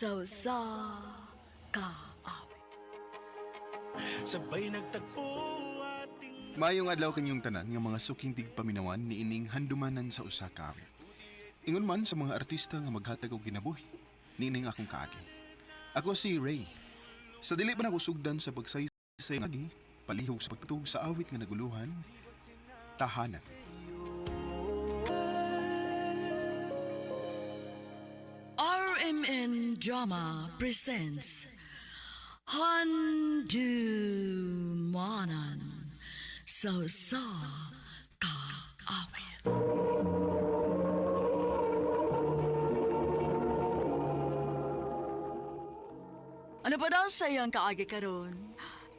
Sa usa ka awit. Sabay nagtagpo ating Maayong adlaw kanyong tanan nga mga suking tigpaminawan niining handumanan sa usa ka awit. Ingon man sa mga artista nga maghatag og kinabuhi niining akong kaagi. Ako si Ray. Sa dili pa nakusugdan sa pagsaysay nga agi, palihog sa pagtug sa awit nga naguluhan, tahanan. RMN Drama presents Handumanan sa usa ka awit. Ano pa daw sa iyang kaagi karon?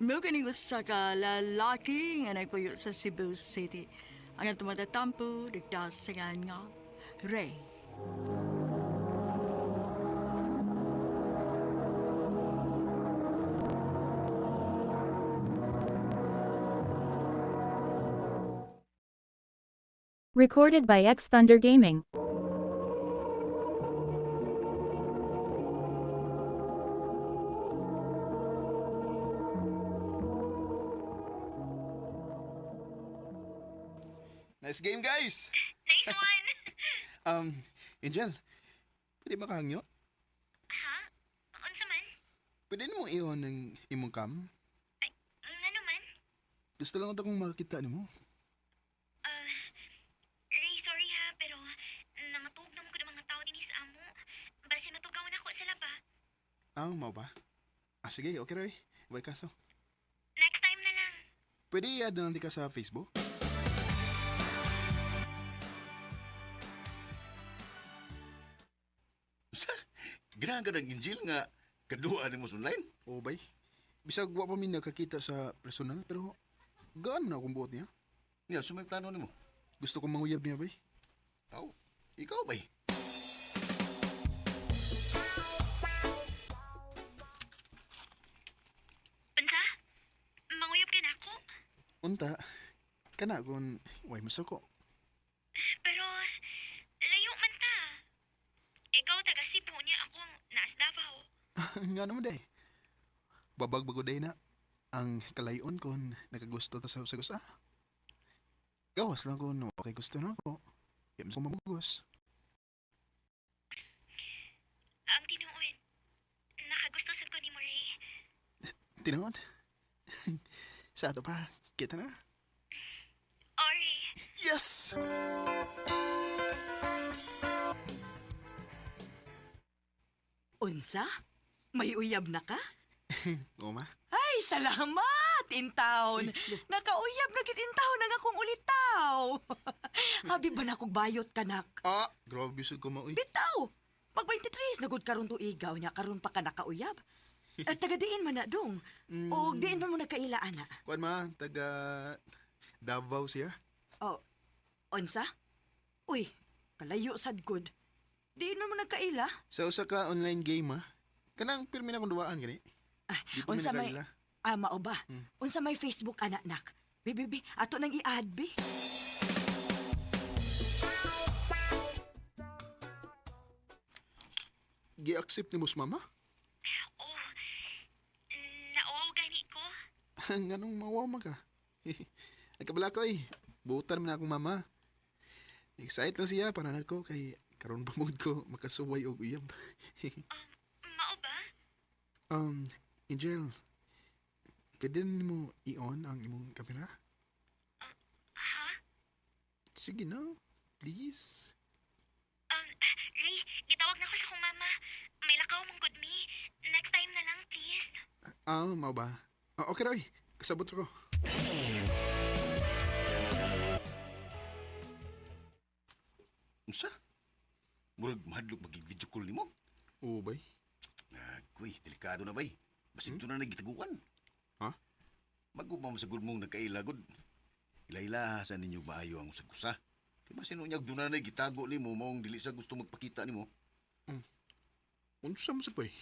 Mo kining usa ka lalaki nga nagpuyo sa Cebu City. Ang atong matatampo, digdas sa nga Ray. Recorded by X Thunder Gaming. Nice game, guys! Nice one! Angel, pwede makahangyo? Ha? Unsa man? Pwede nimo i-on ang imong cam? Ay, ngano man? Gusto lang ito kong makakita nimo. Uh, Ray, sorry ha, pero nangatug na mo ko ng mga tao dinhi sa amo. Basin matugaw na ako sa laba. Ah, mao ba? Ah, sige, okay Roy. Way kaso. Next time na lang. Pwede i-add na lang di ka sa Facebook? Sa? Ganahan ka ng Angel nga kaduha nimo sa online? Oo, bay. Bisag wa pa mi nakakita sa personal, pero gaan na akong buot niya. Niya, so may plano nimo. Gusto kong manguyab niya, bay. Aw, ikaw bay. Unsa? Manguyab ka na ako? Unta, kana kung way masuko. Pero, layo man ta. Ikaw taga Cebu niya ako naas Davao. Nga naman day. Babag bago day na. Ang kalayon kon nakagusto ta sa gusta. Gawas lang kon okay gusto na ako. Di man ko mamugos. Ang tinuod, nakagusto sad ko ni Ray. Tinangod. Sa ato pa, kita na. Oh, Ray, Yes! Unsa? May uyab na ka? Oo, ma. Ay, salamat, intaon. Nakauyab na gid intaon ang akong ulitaw. Habi ba na kog bayot kanak? Ah, grabe sa kumaoy. Bitaw! Pag 23 na gud karon tuigaw niya karon pa ka nakauyab. At taga diin man na dong. O diin man mo nagkaila ana. Kuan ma, taga Davao siya. O unsa? Uy, kalayo sad gud. Diin man mo nagkaila. Sa usa ka online game ma. Kanang pirmi na kong duwaan gani. Ah, Di pa mi unsa may nakaila. Ah, mao ba? Unsa may Facebook ana nak? Bi bi bi, ato nang i-add bi. Gi-accept ni mo sa mama? oh, nauwaw gani ko. Nganong mawaw man ka? Nagkabala ko eh. Buutan man na akong mama. Excited lang siya para nako kay karon pa mood ko makasuway og uyab. Mao ba? um, Angel, pwede nimo i-on ang imong kamera? Ha? Sige na, please. Ray, gitawag na ko sa akong mama. May lakaw mong good me. Next time na lang, please. Ah, mao ba? Ah, okay Roy, kasabot ko. Unsa? Murag mahadlok magig video call nimo. Oo, bay. Agoy, delikado na bay. Basig hmm? na nagitaguan. Ha? Bago pa masagod mong nagkaila gud. Ilayla sa ninyo maayo ang usag-usa. Kay basin unyag doon na gitago nimo maong dili sa gusto magpakita nimo. Unsa man sa bay?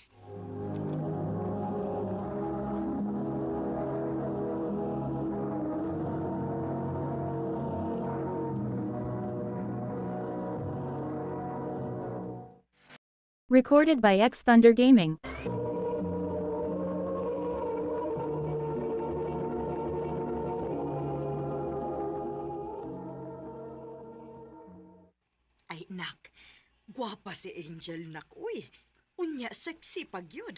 Recorded by X Thunder Gaming. Ay, nak. Gwapa si Angel, nak. Uy, unya, sexy pag yun.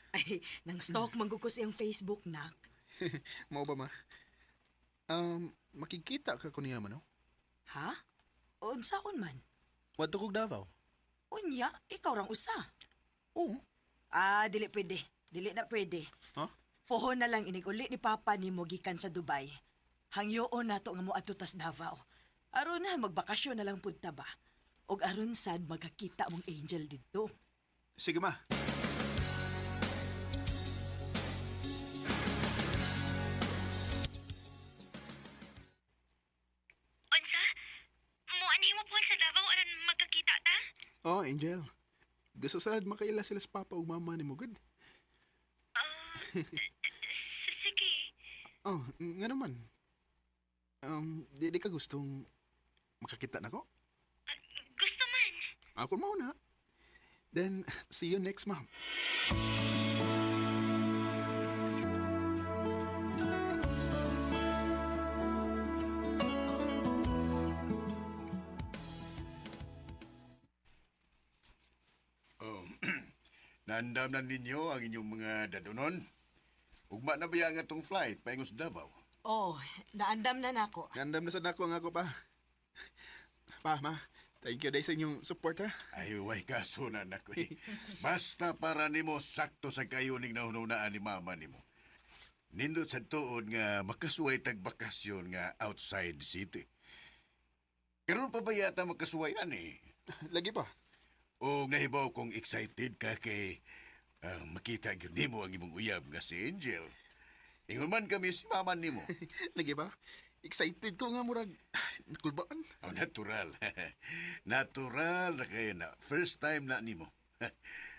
Ay, nang stalk man gud ko siyang Facebook, nak. Mao ba, ma? Makikita ka ko niya man, no? Ha? Unsaon man? Wadto kog Davao. Unya, ikaw rang usa. Oo. Ah, dili pwede. Dili na pwede. Ha? Pohon na lang inig uli ni Papa nimo gikan sa Dubai. Hangyoon nato nga moadto tas Davao. Aron na magbakasyon na lang pud ta ba. Og aron sad magkakita mong Angel didto. Sige, ma. Unsa? Muanhi mo po sa Davao aron magkakita ta? Oh, Angel. Gusto sad makaila sila sa papa ug mama nimo gud. Sige. Oh, nga naman. Di ka gustong makakita nako? Gusto man. Ako mao na. Then, see you next month. Oh, naandam na ninyo ang inyong mga dadunon. Ugma na ba ang atong flight paingon sa Davao? Oh, naandam na nako. Nandam na sad nako ang ako pa. Pa, ma. Thank you dahil sa inyong support, ha? Ay, way kaso na nako eh. Basta para nimo sakto sa kayo ning nahununaan ni mama nimo. Nindot sa tuod nga makasuway tag bakasyon nga outside the city. Karon pa ba yata makasuway ani? Lagi pa. O nahibaw kong excited ka kay makita gyud nimo ang imong uyab nga si Angel. Ingon man kami si mama nimo. Lagi ba? Excited ko nga murag nakulbaan. Oh, natural. Natural na kayo na. First time na nimo.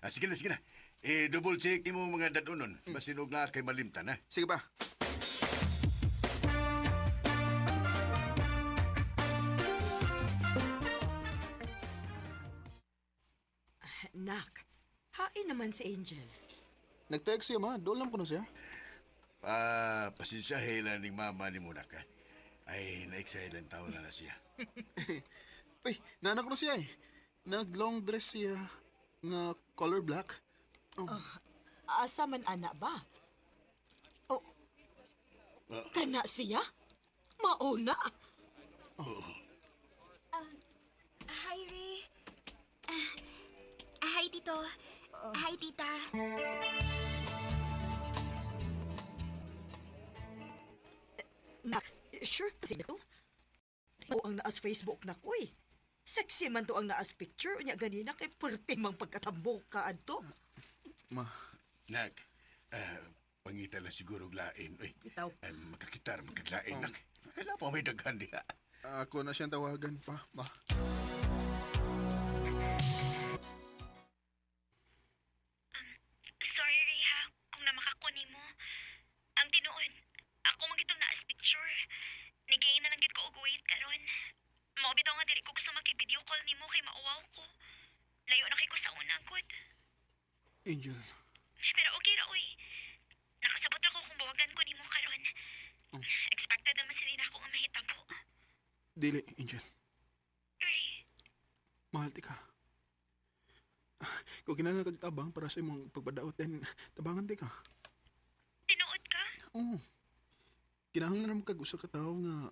Sige na, sige na. Eh, double check nimo mga dadunon. Basinog na kay malimtan, ha? Sige pa. Nak, hain naman si Angel. Nag-text siya, ma. Doon lang ko na siya. Ah, pasensya lang ning mama nimo na ka. Ay, na-excite lang taon na na siya. Uy, naanak ko na siya eh. Nag-long dress siya nga color black. Oh, Asa man ana ba? Oh, kana siya? Mauna. Hi, Ray. Hi, Tito. Hi, Tita. Nak, sure kasi ito. O ang naas Facebook na ko eh. Sexy man to ang naas picture. Unya ganina kay perti mang pagkatambok ka adto. Ma. Nak, pangita lang siguro og lain. Uy, Bitaw. ay, makakitar, makaglain, nak. Ay, na pa may daghan diha. Ako na siyang tawagan pa, ma. Sorry, Ray, ha, kung namakakuni mo. Ang tinuod, ako man gitong naas picture. Nigain na lang gid ko og wait karon. Mao bitaw nga dili ko gusto maki-video call nimo kay mauwaw ko. Layo na kay ko sa una gud. Angel. Pero okay ra oy. Nakasabot ra ko kung bawagan ko nimo karon. Expected naman sila na ako nga mahitabo. Dili, Angel. Ray, Mahal ti ka. Kung kinahanglan kag tabang para sa imong pagpadaot, then tabangan ti ka. tinuod ka? Oo. Kinahanglan mo kag usa ka tawo nga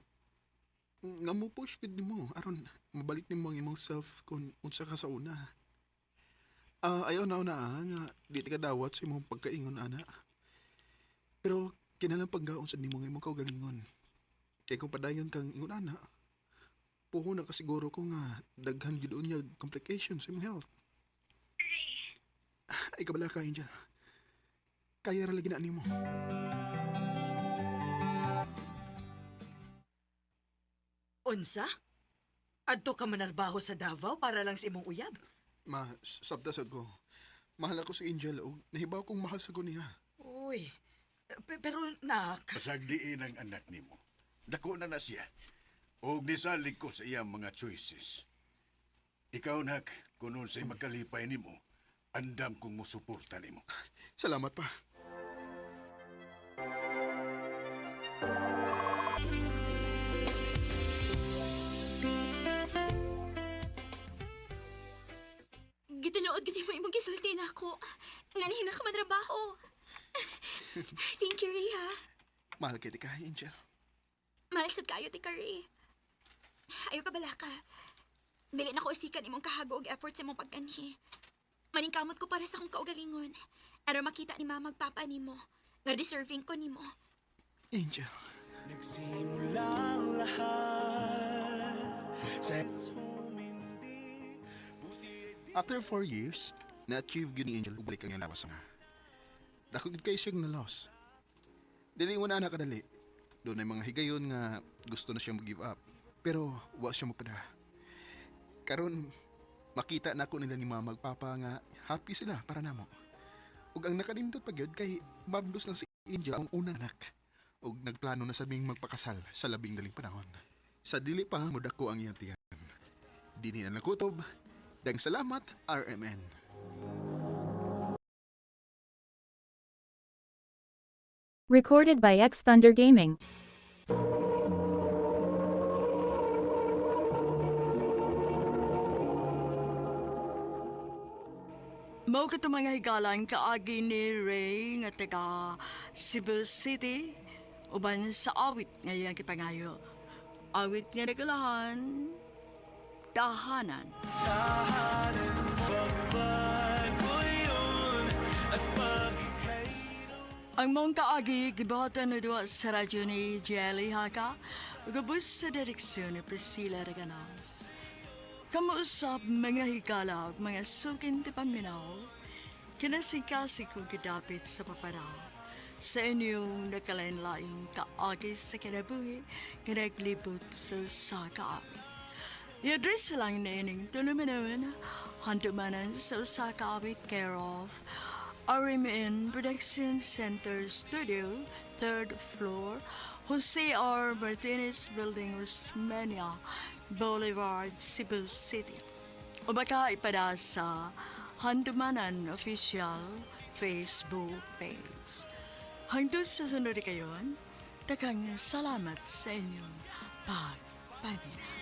nga mo push gid nimo aron mabalik nimo ang imong self kung unsa ka sa una. Ayaw na una nga di ti ka dawat sa imong pagkaingon ana. Pero kinahanglan paggaon sad nimo ang imong kaugalingon. Kay kung padayon kang ingon ana, puho na kasiguro ko nga daghan gyud unya complications sa imong health. Ray, Ay kabala ka, Angel. Kaya ra lagi na nimo. Unsa? Adto ka manarbaho sa Davao para lang sa imong uyab. Ma, sabta sa ko. Mahal ako si Angel og nahibaw kong mahal sa ko niya. Uy, pero nak, Pasagdiin ang anak nimo. Dako na na siya. Og nisalig ko sa iyang mga choices. Ikaw, nak, kung unsay makalipay nimo, Andam kong musuporta nimo. Salamat pa. Gitinuod gid mo imong gisulti na ako. Nganihin na ka matrabaho. Thank you, Ray, ha. Mahal kay ka, Angel. Mahal sad kayo ti ka, Ray. Ayo ka bala ka. Dili na ko usikan imong kahago og effort sa imong pagkanhi. Maningkamot ko para sa akong kaugalingon. Aron makita ni mama ug papa nimo nga deserving ko nimo. Angel. Nagsimula ang lahat sa humindi. After 4 years, na-achieve gyud ni Angel ug balik ang iyang lawas nga. Dako gyud kay siyang na-loss. Dili mo na nakadali. Doon ay mga higayon nga gusto na siya mag-give up. Pero wa siya magpada. Karon makita na ako nila ni mama ug papa nga happy sila para namo. Ug ang nakanindot pa gyud kay mabdos na si Angel ang unang anak. Ug nagplano na sabing magpakasal sa labing daling panahon. Sa dili pa modako ang iyang tiyan. Dinhi na nakutob. Dang salamat, RMN. Recorded by X Thunder Gaming. Mao kato mga higalan kaagi ni Ray nga taga Cebu City uban sa awit nga iyang gipangayo. Awit nga nagulahan, tahanan. Ang mong kaagi, gibuhatan na duwa sa radyo ni Jelly Haka, gabos sa direksyon ni Priscilla Reganas. Kamuusap mga higala ug mga sukin ti paminaw, kinasikasi kong gidapit sa paparaw. Sa inyong nakalain-laing kaagi sa kinabuhi, kinaglibot sa usa ka awit. I-address lang na ining tulumanon, handumanan sa usa ka awit care of RMN Production Center Studio, third floor, Jose R. Martinez Building, Osmeña Boulevard, Cebu City. O baka ipada sa Handumanan Official Facebook page. Hangtod sa sunod kayon, takang salamat sa inyong pagpamina.